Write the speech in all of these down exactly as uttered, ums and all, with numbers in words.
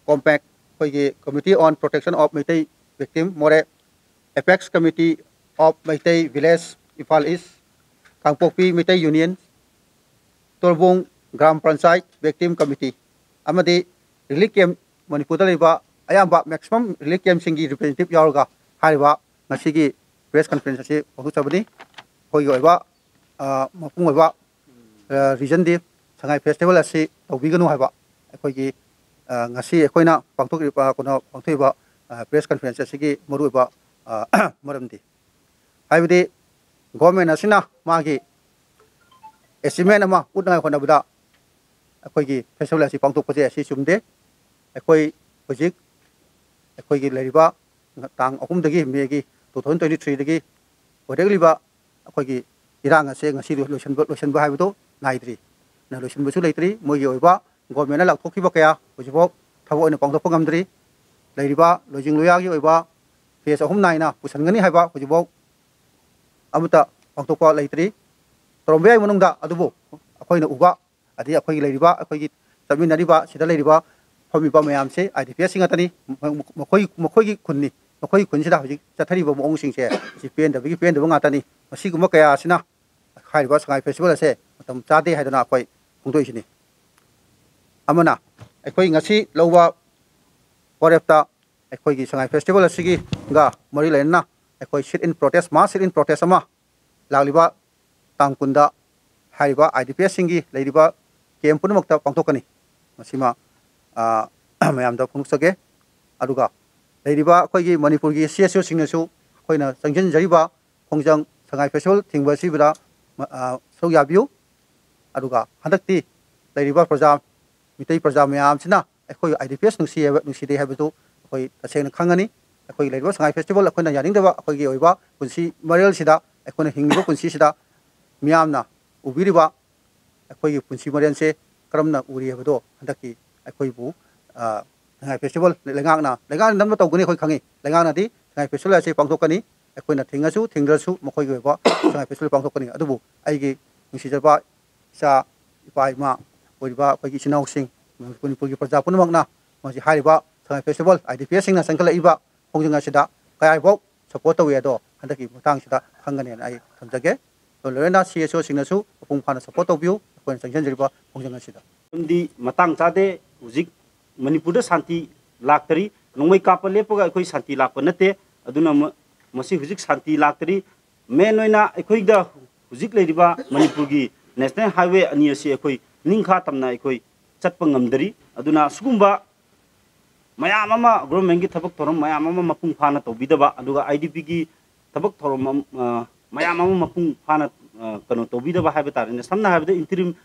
Compact, ꯑꯩꯈꯣꯏꯒꯤ Committee on Protection of Meitei Victim, ꯃꯣꯔꯦ, Apex Committee of Meitei Village, Imphal east, Kangpokpi Meitei union, Torbung Gram Panchayat victim committee ꯑꯃꯗꯤ relief camp, ꯃꯅꯤꯄꯨꯔꯗ ꯂꯩꯕ ꯑꯌꯥꯝꯕ ꯃꯦꯛꯁꯤꯃꯝ ꯔꯤꯂꯤꯐ ꯀꯦꯝꯞꯁꯤꯡꯒꯤ ꯔꯤꯄ꯭ꯔꯖꯦꯟꯇꯦꯇꯤꯚ ꯌꯥꯎꯔꯒ ꯍꯥꯏꯔꯤꯕ ꯉꯁꯤꯒꯤ ꯄ꯭ꯔꯦꯁ ꯀꯟꯐꯔꯦꯟꯁ ꯑꯁꯤ ꯄꯥꯡꯊꯣꯛꯆꯕꯅꯤ꯫ ꯑꯩꯈꯣꯏꯒꯤ ꯑꯣꯏꯕ, ꯑ, ꯃꯄꯨꯡ ꯑꯣꯏꯕ, ꯑ, ꯔꯤꯖꯟꯗꯤ ꯁꯉꯥꯏ ꯐꯦꯁꯇꯤꯚꯦꯜ ꯑꯁꯤ ꯇꯧꯕꯤꯒꯅꯨ ꯍꯥꯏꯕ ꯑꯩꯈꯣꯏꯒꯤ, ꯑ, ꯉꯁꯤ ꯑꯩꯈꯣꯏꯅ ꯄꯥꯡꯊꯣꯛꯂꯤꯕ, ꯀꯩꯅꯣ, ꯄꯥꯡꯊꯣꯛꯏꯕ, ꯑ, ꯄ꯭ꯔꯦꯁ ꯀꯟꯐꯔꯦꯟꯁ ꯑꯁꯤꯒꯤ ꯃꯔꯨꯑꯣꯏꯕ, ꯑ, ꯃꯔꯝꯗꯤ, ꯍꯥꯏꯕꯗꯤ ꯒꯣꯔꯃꯦꯟ ꯑꯁꯤꯅ ꯃꯥꯒꯤ ꯑꯦꯆꯤꯞꯃꯦꯟ ꯑꯃ ꯎꯠꯅꯉꯥꯏ ꯍꯣꯠꯅꯕꯗ ꯑꯩꯈꯣꯏꯒꯤ ꯐꯦꯁꯇꯤꯚꯦꯜ ꯑꯁꯤ ꯄꯥꯡꯊꯣꯛꯄꯁꯦ ꯑꯁꯤ ꯆꯨꯝꯗꯦ꯫ ꯑꯩꯈꯣꯏ ꯍꯧꯖꯤꯛ ꯑꯩꯈꯣꯏꯒꯤ ꯂꯩꯔꯤꯕ ꯇꯥꯡ ꯑꯍꯨꯝꯗꯒꯤ ꯃꯦꯒꯤ two thousand twenty threeꯗꯒꯤ ꯑꯣꯏꯔꯛꯂꯤꯕ ꯑꯩꯈꯣꯏꯒꯤ ꯏꯔꯥꯡ ꯑꯁꯦ ꯉꯁꯤ ꯂꯣꯏꯁꯤꯟꯕ, ꯂꯣꯏꯁꯤꯟꯕ ꯍꯥꯏꯕꯗꯨ ꯅꯥꯏꯗ꯭ꯔꯤ꯫ ꯅ ꯂꯣꯏꯁꯤꯟꯕꯁꯨ ꯂꯩꯇ꯭ꯔꯤ꯫ ꯃꯣꯏꯒꯤ ꯑꯣꯏꯕ ꯒꯣꯔꯃꯦꯟꯅ ꯂꯥꯎꯊꯣꯛꯈꯤꯕ ꯀꯌꯥ ꯍꯧꯖꯤꯛꯐꯥꯎ ꯊꯕꯛ ꯑꯣꯏꯅ ꯄꯥꯡꯊꯣꯛꯄ ꯉꯝꯗ꯭ꯔꯤ꯫ ꯂꯩꯔꯤꯕ ꯂꯣꯏꯖꯤꯡ ꯂꯣꯌꯥꯒꯤ ꯑꯣꯏꯕ ꯐꯦꯁ ꯑꯍꯨꯝ ꯅꯥꯏꯅ ꯄꯨꯁꯤꯟꯒꯅꯤ ꯍꯥꯏꯕ ꯍꯧꯖꯤꯛꯐꯥꯎ ꯑꯃꯠꯇ ꯄꯥꯡꯊꯣꯛꯄ ꯂꯩꯇ꯭ꯔꯤ꯫ ꯇꯧꯔꯝꯕ ꯌꯥꯏ ꯃꯅꯨꯡꯗ, ꯑꯗꯨꯕꯨ ꯑꯩꯈꯣꯏꯅ ꯎꯕ, ꯑꯗꯩ ꯑꯩꯈꯣꯏꯒꯤ ꯂꯩꯔꯤꯕ, ꯑꯩꯈꯣꯏꯒꯤ ꯆꯠꯃꯤꯟꯅꯔꯤꯕ, ꯁꯤꯗ ꯂꯩꯔꯤꯕ ꯐꯝꯃꯤꯕ ꯃꯌꯥꯝꯁꯦ ꯑꯥꯏ ꯗꯤ ꯄꯤ ꯑꯦꯁꯁꯤꯡ ꯉꯥꯛꯇꯅꯤ꯫ ꯃ-, ꯃꯈꯣꯏ, ꯃꯈꯣꯏꯒꯤ ꯈꯨꯟꯅꯤ, ꯃꯈꯣꯏꯒꯤ ꯈꯨꯟꯁꯤꯗ ꯍꯧꯖꯤꯛ ꯆꯠꯊꯔꯤꯕ ꯃꯑꯣꯡꯁꯤꯡꯁꯦ ꯁꯤ ꯄꯦꯟꯗꯕꯒꯤ ꯄꯦꯟꯗꯕ ꯉꯥꯛꯇꯅꯤ꯫ ꯃꯁꯤꯒꯨꯝꯕ ꯀꯌꯥ ꯑꯁꯤꯅ ꯍꯥꯏꯔꯤꯕ ꯁꯉꯥꯏ ꯐꯦꯁꯇꯤꯚꯦꯜ ꯑꯁꯦ ꯃꯇꯝ ꯆꯥꯗꯦ ꯍꯥꯏꯗꯨꯅ ꯑꯩꯈꯣꯏ ꯐꯣꯡꯗꯣꯛꯏꯁꯤꯅꯤ꯫ ꯑꯃꯅ, ꯑꯩꯈꯣꯏ ꯉꯁꯤ ꯂꯧꯕ ꯋꯥꯔꯦꯞꯇ ꯑꯩꯈꯣꯏꯒꯤ ꯁꯉꯥꯏ ꯐꯦꯁꯇꯤꯚꯦꯜ ꯑꯁꯤꯒꯤꯒ ꯃꯔꯤ ꯂꯩꯅꯅ ꯑꯩꯈꯣꯏ sit in protest, mass sit in protest ꯑꯃ ꯂꯥꯛꯂꯤꯕ ꯇꯥꯡ ꯀꯨꯟꯗ ꯍꯥꯏꯔꯤꯕ ꯑꯥꯏ ꯗꯤ ꯄꯤ ꯑꯦꯁꯁꯤꯡꯒꯤ ꯂꯩꯔꯤꯕ ꯀꯦꯝꯞ ꯄꯨꯝꯅꯃꯛꯇ ꯄꯥꯡꯊꯣꯛꯀꯅꯤ꯫ ꯃꯁꯤꯃ, ꯑ, ꯃꯌꯥꯝꯗ ꯐꯣꯡꯗꯣꯛꯆꯒꯦ꯫ ꯑꯗꯨꯒ ꯂꯩꯔꯤꯕ ꯑꯩꯈꯣꯏꯒꯤ ꯃꯅꯤꯄꯨꯔꯒꯤ ꯁꯤ ꯑꯦꯁ ꯑꯣꯁꯤꯡꯅꯁꯨ ꯑꯩꯈꯣꯏꯅ ꯆꯪꯁꯤꯟꯖꯔꯤꯕ ꯈꯣꯡꯖꯪ ꯁꯉꯥꯏ ꯐꯦꯁꯇꯤꯚꯦꯜ ꯊꯤꯡꯕ ꯑꯁꯤꯕꯨꯗ, ꯑ, ꯁꯔꯨꯛ ꯌꯥꯕꯤꯌꯨ꯫ ꯑꯗꯨꯒ ꯍꯟꯗꯛꯇꯤ ꯂꯩꯔꯤꯕ ꯄ꯭ꯔꯖꯥ, ꯃꯤꯇꯩ ꯄ꯭ꯔꯖꯥ ꯃꯌꯥꯝꯁꯤꯅ ꯑꯩꯈꯣꯏ ꯑꯥꯏ ꯗꯤ ꯄꯤ ꯑꯦꯁ ꯅꯨꯡꯁꯤ ꯍꯥꯏꯕ, ꯅꯨꯡꯁꯤꯗꯦ ꯍꯥꯏꯕꯗꯨ ꯑꯩꯈꯣꯏ ꯇꯁꯦꯡꯅ ꯈꯪꯒꯅꯤ꯫ ꯑꯩꯈꯣꯏꯒꯤ ꯂꯩꯔꯤꯕ ꯁꯉꯥꯏ ꯐꯦꯁꯇꯤꯚꯦꯜ ꯑꯩꯈꯣꯏꯅ ꯌꯥꯅꯤꯡꯗꯕ ꯑꯩꯈꯣꯏꯒꯤ ꯑꯣꯏꯕ ꯄꯨꯟꯁꯤ ꯃꯔꯦꯜꯁꯤꯗ, ꯑꯩꯈꯣꯏꯅ ꯍꯤꯡꯂꯤꯕ ꯄꯨꯟꯁꯤꯁꯤꯗ ꯃꯤꯌꯥꯝꯅ ꯎꯕꯤꯔꯤꯕ ꯑꯩꯈꯣꯏꯒꯤ ꯄꯨꯟꯁꯤ ꯃꯔꯦꯜꯁꯦ ꯀꯔꯝꯅ ꯎꯔꯤ ꯍꯥꯏꯕꯗꯣ ꯍꯟꯗꯛꯀꯤ ꯑꯩꯈꯣꯏꯕꯨ, ꯑ, ꯁꯉꯥꯏ ꯐꯦꯁꯇꯤꯚꯦꯜ ꯂꯩꯉꯥꯛꯅ, ꯂꯩꯉꯥꯛꯅ ꯅꯝꯅ ꯇꯧꯒꯅꯤ ꯑꯩꯈꯣꯏ ꯈꯪꯉꯤ꯫ ꯂꯩꯉꯥꯛꯅꯗꯤ ꯁꯉꯥꯏ ꯐꯦꯁꯇꯤꯚꯦꯜ ꯑꯁꯤ ꯄꯥꯡꯊꯣꯛꯀꯅꯤ, ꯑꯩꯈꯣꯏꯅ ꯊꯤꯡꯉꯁꯨ ꯊꯤꯡꯗ꯭ꯔꯁꯨ ꯃꯈꯣꯏꯒꯤ ꯑꯣꯏꯕ ꯁꯉꯥꯏ ꯐꯦꯁꯇꯤꯚꯦꯜ ꯄꯥꯡꯊꯣꯛꯀꯅꯤ꯫ ꯑꯗꯨꯕꯨ ꯑꯩꯒꯤ ꯅꯨꯡꯁꯤꯖꯕ ꯏꯆꯥ, ꯏꯄꯥ, ꯏꯃꯥ ꯑꯣꯏꯔꯤꯕ ꯑꯩꯈꯣꯏꯒꯤ ꯏꯆꯤꯟ ꯏꯅꯥꯎꯁꯤꯡ, ꯃꯅꯤꯄꯨꯔꯒꯤ ꯄ꯭ꯔꯖꯥ ꯄꯨꯝꯅꯃꯛꯅ ꯃꯁꯤ ꯍꯥꯏꯔꯤꯕ ꯁꯉꯥꯏ ꯐꯦꯁꯇꯤꯚꯦꯜ ꯑꯥꯏ ꯗꯤ ꯄꯤ ꯑꯦꯁꯁꯤꯡꯅ ꯆꯪꯈꯠꯂꯛꯏꯕ ꯈꯣꯡꯖꯪ ꯑꯁꯤꯗ ꯀꯌꯥꯐꯥꯎ ꯁꯞꯄꯣꯔꯠ ꯇꯧꯏ ꯑꯗꯣ ꯍꯟꯗꯛꯀꯤ ꯃꯇꯥꯡꯁꯤꯗ ꯈꯪꯒꯅꯦꯅ ꯑꯩ ꯊꯝꯖꯒꯦ꯫ ꯑꯗꯨꯒ ꯂꯣꯏꯅꯅ ꯁꯤ ꯑꯦꯁ ꯑꯣꯁꯤꯡꯅꯁꯨ ꯃꯄꯨꯡ ꯐꯥꯅ ꯁꯞꯄꯣꯔꯠ ꯇꯧꯕꯤꯌꯨ ꯑꯩꯈꯣꯏꯅ ꯆꯪꯁꯤꯟꯖꯔꯤꯕ ꯈꯣꯡꯖꯪ ꯑꯁꯤꯗ꯫ ꯃꯔꯝꯗꯤ ꯃꯇꯥꯡ ꯆꯥꯗꯦ꯫ ꯍꯧꯖꯤꯛ ꯃꯅꯤꯄꯨꯔꯗ ꯁꯥꯟꯇꯤ ꯂꯥꯛꯇꯔꯤ꯫ ꯅꯣꯡꯃꯩ ꯀꯥꯞꯄ ꯂꯦꯞꯄꯒ ꯑꯩꯈꯣꯏ ꯁꯥꯟꯇꯤ ꯂꯥꯛꯄ ꯅꯠꯇꯦ꯫ ꯑꯗꯨꯅ ꯃ-, ꯃꯁꯤ ꯍꯧꯖꯤꯛ ꯁꯥꯟꯇꯤ ꯂꯥꯛꯇꯔꯤ꯫ ꯃꯦꯟ ꯑꯣꯏꯅ ꯑꯩꯈꯣꯏꯗ ꯍꯧꯖꯤꯛ ꯂꯩꯔꯤꯕ ꯃꯅꯤꯄꯨꯔꯒꯤ ꯅꯦꯁꯅꯦꯜ ꯍꯥꯏꯋꯦ ꯑꯅꯤ ꯑꯁꯤ ꯑꯩꯈꯣꯏ ꯅꯤꯡꯈꯥ ꯇꯝꯅ ꯑꯩꯈꯣꯏ ꯆꯠꯄ ꯉꯝꯗꯔꯤ꯫ ꯑꯗꯨꯅ ꯁꯤꯒꯨꯝꯕ ꯃꯌꯥꯝ ꯑꯃ, ꯒꯣꯚꯔꯟꯃꯦꯟꯒꯤ ꯊꯕꯛ ꯊꯧꯔꯝ ꯃꯌꯥꯝ ꯑꯃ ꯃꯄꯨꯡ ꯐꯥꯅ ꯇꯧꯕꯤꯗꯕ, ꯑꯗꯨꯒ ꯑꯥꯏ ꯗꯤ ꯄꯤꯒꯤ ꯊꯕꯛ ꯊꯧꯔꯝ ꯑꯃ, ꯑ, ꯃꯌꯥꯝ ꯑꯃ ꯃꯄꯨꯡ ꯐꯥꯅ, ꯑ, ꯀꯩꯅꯣ ꯇꯧꯕꯤꯗꯕ ꯍꯥꯏꯕ ꯇꯥꯔꯦꯅꯦ꯫ ꯁꯝꯅ ꯍꯥꯏꯔꯕꯗ, ꯏꯟꯇꯔꯤꯝ,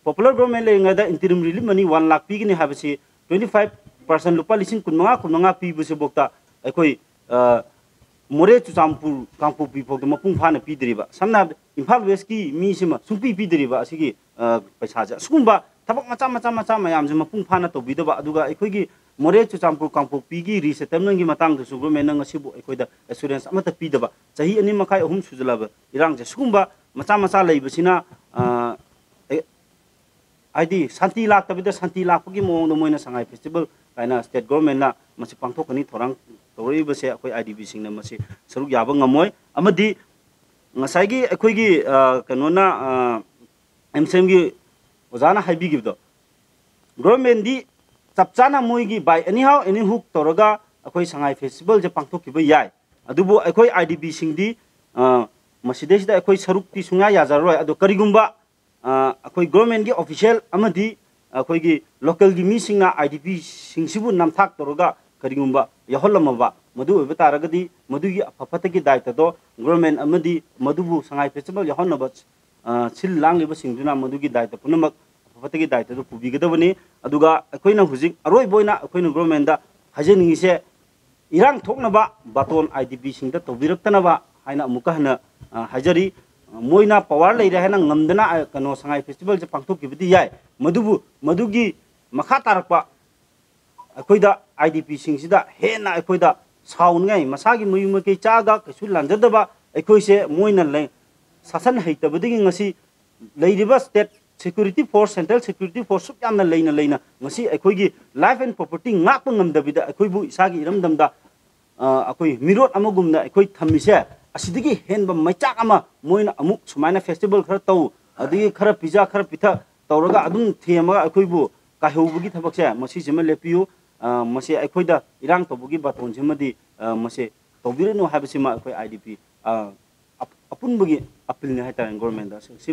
ꯄꯣꯄꯨꯂꯔ ꯒꯣꯚꯔꯟꯃꯦꯟ ꯂꯩꯔꯤꯉꯩꯗ ꯏꯟꯇꯔꯤꯝ ꯔꯤꯂꯤꯐ ꯃꯅꯤ ꯋꯥꯟ ꯂꯥꯈ ꯄꯤꯒꯅꯤ ꯍꯥꯏꯕꯁꯤ, ꯇ꯭ꯋꯦꯟꯇꯤ ꯐꯥꯏꯚ ꯄꯥꯔꯁꯦꯟ, ꯂꯨꯄꯥ ꯂꯤꯁꯤꯡ ꯀꯨꯟꯃꯉꯥ, ꯀꯨꯟꯃꯉꯥ ꯄꯤꯕꯁꯤꯐꯥꯎꯗ ꯑꯩꯈꯣꯏ, ꯑ, ꯃꯣꯔꯦ, ꯆꯨꯔꯆꯥꯟꯄꯨꯔ, ꯀꯥꯡꯄꯣꯛꯄꯤ ꯐꯥꯎꯗ ꯃꯄꯨꯡ ꯐꯥꯅ ꯄꯤꯗ꯭ꯔꯤꯕ꯫ ꯁꯝꯅ ꯍꯥꯏꯔꯕꯗ, ꯏꯝꯐꯥꯜ ꯋꯦꯁꯀꯤ ꯃꯤꯁꯤꯃ ꯁꯨꯡꯄꯤ ꯄꯤꯗ꯭ꯔꯤꯕ ꯑꯁꯤꯒꯤ, ꯑ, ꯄꯩꯁꯥꯁꯦ꯫ ꯑꯁꯤꯒꯨꯝꯕ ꯊꯕꯛ ꯃꯆꯥ, ꯃꯆꯥ, ꯃꯆꯥ ꯃꯌꯥꯝꯁꯦ ꯃꯄꯨꯡ ꯐꯥꯅ ꯇꯧꯕꯤꯗꯕ, ꯑꯗꯨꯒ ꯑꯩꯈꯣꯏꯒꯤ ꯃꯣꯔꯦ, ꯆꯨꯔꯆꯥꯟꯄꯨꯔ, ꯀꯥꯡꯄꯣꯛꯄꯤꯒꯤ ꯔꯤꯁꯦꯇꯜꯃꯦꯟꯒꯤ ꯃꯇꯥꯡꯗꯁꯨ ꯒꯣꯚꯔꯟꯃꯦꯟꯅ ꯉꯁꯤꯕꯨ ꯑꯩꯈꯣꯏꯗ ꯑꯦꯁꯨꯔꯦꯟꯁ ꯑꯃꯠꯇ ꯄꯤꯗꯕ, ꯆꯍꯤ ꯑꯅꯤ ꯃꯈꯥꯏ, ꯑꯍꯨꯝ ꯁꯨꯖꯜꯂꯛꯑꯕ ꯏꯔꯥꯡꯁꯦ꯫ ꯁꯤꯒꯨꯝꯕ ꯃꯆꯥ ꯃꯆꯥ ꯂꯩꯕꯁꯤꯅ, ꯑ, ꯑꯦ, ꯍꯥꯏꯗꯤ ꯁꯥꯟꯇꯤ ꯂꯥꯛꯇꯕꯤꯗ ꯁꯥꯟꯇꯤ ꯂꯥꯛꯄꯒꯤ ꯃꯑꯣꯡꯗ ꯃꯣꯏꯅ ꯁꯉꯥꯏ ꯐꯦꯁꯇꯤꯚꯦꯜ ꯀꯥꯏꯅ ꯁ꯭ꯇꯦꯠ ꯒꯣꯚꯔꯟꯃꯦꯟꯅ ꯃꯁꯤ ꯄꯥꯡꯊꯣꯛꯀꯅꯤ ꯊꯧꯔꯥꯡ ꯇꯧꯔꯛꯏꯕꯁꯦ, ꯑꯩꯈꯣꯏ ꯑꯥꯏ ꯗꯤ ꯄꯤꯁꯤꯡꯅ ꯃꯁꯤ ꯁꯔꯨꯛ ꯌꯥꯕ ꯉꯝꯃꯣꯏ꯫ ꯑꯃꯗꯤ ꯉꯁꯥꯏꯒꯤ ꯑꯩꯈꯣꯏꯒꯤ, ꯑ, ꯀꯩꯅꯣꯅ, ꯑ, ꯑꯦꯝ ꯁꯤ ꯑꯦꯝꯒꯤ ꯑꯣꯖꯥꯅ ꯍꯥꯏꯕꯤꯈꯤꯕꯗꯣ, ꯒꯣꯚꯔꯟꯃꯦꯟꯗꯤ ꯆꯞ ꯆꯥꯅ ꯃꯣꯏꯒꯤ by anyhow anyhook ꯇꯧꯔꯒ ꯑꯩꯈꯣꯏ ꯁꯉꯥꯏ ꯐꯦꯁꯇꯤꯚꯦꯜꯁꯦ ꯄꯥꯡꯊꯣꯛꯈꯤꯕ ꯌꯥꯏ꯫ ꯑꯗꯨꯕꯨ ꯑꯩꯈꯣꯏ ꯑꯥꯏ ꯗꯤ ꯄꯤꯁꯤꯡꯗꯤ, ꯑ, ꯃꯁꯤꯗꯩꯁꯤꯗ ꯑꯩꯈꯣꯏ ꯁꯔꯨꯛꯇꯤ ꯁꯨꯡꯌꯥ ꯌꯥꯖꯔꯔꯣꯏ꯫ ꯑꯗꯣ ꯀꯔꯤꯒꯨꯝꯕ, ꯑ, ꯑꯩꯈꯣꯏ ꯒꯣꯚꯔꯟꯃꯦꯟꯒꯤ ꯑꯣꯐꯤꯁꯤꯌꯦꯜ ꯑꯃꯗꯤ ꯑꯩꯈꯣꯏꯒꯤ ꯂꯣꯀꯦꯜꯒꯤ ꯃꯤꯁꯤꯡꯅ ꯑꯥꯏ ꯗꯤ ꯄꯤꯁꯤꯡꯁꯤꯕꯨ ꯅꯝꯊꯥꯛ ꯇꯧꯔꯒ ꯀꯔꯤꯒꯨꯝꯕ ꯌꯥꯎꯍꯜꯂꯝꯃꯕ, ꯃꯗꯨ ꯑꯣꯏꯕ ꯇꯥꯔꯒꯗꯤ ꯃꯗꯨꯒꯤ ꯑꯐ ꯐꯠꯇꯒꯤ ꯗꯥꯏꯇꯗꯣ ꯒꯣꯚꯔꯟꯃꯦꯟ ꯑꯃꯗꯤ ꯃꯗꯨꯕꯨ ꯁꯉꯥꯏ ꯐꯦꯁꯇꯤꯚꯦꯜ ꯌꯥꯎꯍꯟꯅꯕ, ꯑ, ꯁꯤꯜ ꯂꯥꯡꯂꯤꯕꯁꯤꯡꯗꯨꯅ ꯃꯗꯨꯒꯤ ꯗꯥꯏꯇ ꯄꯨꯝꯅꯃꯛ ꯑꯐ ꯐꯠꯇꯒꯤ ꯗꯥꯏꯇꯗꯨ ꯄꯨꯕꯤꯒꯗꯕꯅꯤ꯫ ꯑꯗꯨꯒ ꯑꯩꯈꯣꯏꯅ ꯍꯧꯖꯤꯛ ꯑꯔꯣꯏꯕ ꯑꯣꯏꯅ ꯑꯩꯈꯣꯏꯅ ꯒꯣꯚꯔꯟꯃꯦꯟꯗ ꯍꯥꯏꯖꯅꯤꯡꯉꯤꯁꯦ, ꯏꯔꯥꯡ ꯊꯣꯛꯅꯕ ꯕꯥꯇꯣꯟ ꯑꯥꯏ ꯗꯤ ꯄꯤꯁꯤꯡꯗ ꯇꯧꯕꯤꯔꯛꯇꯅꯕ ꯍꯥꯏꯅ ꯑꯃꯨꯛꯀ ꯍꯟꯅ, ꯑ, ꯍꯥꯏꯖꯔꯤ꯫ ꯃꯣꯏꯅ ꯄꯋꯥꯔ ꯂꯩꯔꯦ ꯍꯥꯏꯅ ꯉꯝꯗꯅ, ꯑ, ꯀꯩꯅꯣ, ꯁꯉꯥꯏ ꯐꯦꯁꯇꯤꯚꯦꯜꯁꯦ ꯄꯥꯡꯊꯣꯛꯈꯤꯕꯗꯤ ꯌꯥꯏ, ꯃꯗꯨꯕꯨ ꯃꯗꯨꯒꯤ ꯃꯈꯥ ꯇꯥꯔꯛꯄ ꯑꯩꯈꯣꯏꯗ, ꯑꯥꯏ ꯗꯤ ꯄꯤꯁꯤꯡꯁꯤꯗ ꯍꯦꯟꯅ ꯑꯩꯈꯣꯏꯗ ꯁꯥꯎꯅꯤꯡꯉꯥꯏ, ꯃꯁꯥꯒꯤ ꯃꯌꯨꯝ ꯃꯀꯩ ꯆꯥꯛꯑꯒ ꯀꯩꯁꯨ ꯂꯥꯟꯖꯗꯕ ꯑꯩꯈꯣꯏꯁꯦ ꯃꯣꯏꯅ ꯂꯩ-, ꯁꯥꯁꯟ ꯍꯩꯇꯕꯗꯒꯤ ꯉꯁꯤ ꯂꯩꯔꯤꯕ state security force, central security force ꯁꯨꯛ ꯌꯥꯝꯅ ꯂꯩꯅ ꯂꯩꯅ ꯉꯁꯤ ꯑꯩꯈꯣꯏꯒꯤ life and property ꯉꯥꯛꯄ ꯉꯝꯗꯕꯤꯗ ꯑꯩꯈꯣꯏꯕꯨ ꯏꯁꯥꯒꯤ ꯏꯔꯝꯗꯝꯗ, ꯑ, ꯑꯩꯈꯣꯏ ꯃꯤꯔꯣꯠ ꯑꯃꯒꯨꯝꯅ ꯑꯩꯈꯣꯏ ꯊꯝꯃꯤꯁꯦ, ꯑꯁꯤꯗꯒꯤ ꯍꯦꯟꯕ ꯃꯩꯆꯥꯛ ꯑꯃ ꯃꯣꯏꯅ ꯑꯃꯨꯛ ꯁꯨꯃꯥꯏꯅ festival ꯈꯔ ꯇꯧ, ꯑꯗꯒꯤ ꯈꯔ ꯄꯤꯖ, ꯈꯔ ꯄꯤꯊꯛ ꯇꯧꯔꯒ ꯑꯗꯨꯝ ꯊꯦꯝꯃꯒ ꯑꯩꯈꯣꯏꯕꯨ ꯀꯥꯏꯍꯧꯕꯒꯤ ꯊꯕꯛꯁꯦ, ꯃꯁꯤꯁꯤꯃ ꯂꯦꯞꯄꯤꯌꯨ꯫ ꯑ, ꯃꯁꯤ ꯑꯩꯈꯣꯏꯗ ꯏꯔꯥꯡ ꯇꯧꯕꯒꯤ ꯕꯥꯇꯣꯟꯁꯤꯃꯗꯤ, ꯑ, ꯃꯁꯤ ꯇꯧꯕꯤꯔꯅꯨ ꯍꯥꯏꯕꯁꯤꯃ ꯑꯩꯈꯣꯏ IDP, ꯑ, ꯑꯞ-, ꯑꯄꯨꯟꯕꯒꯤ appealꯅꯤ ꯍꯥꯏꯇꯥꯔꯦ governmentꯗ꯫ ꯁꯤ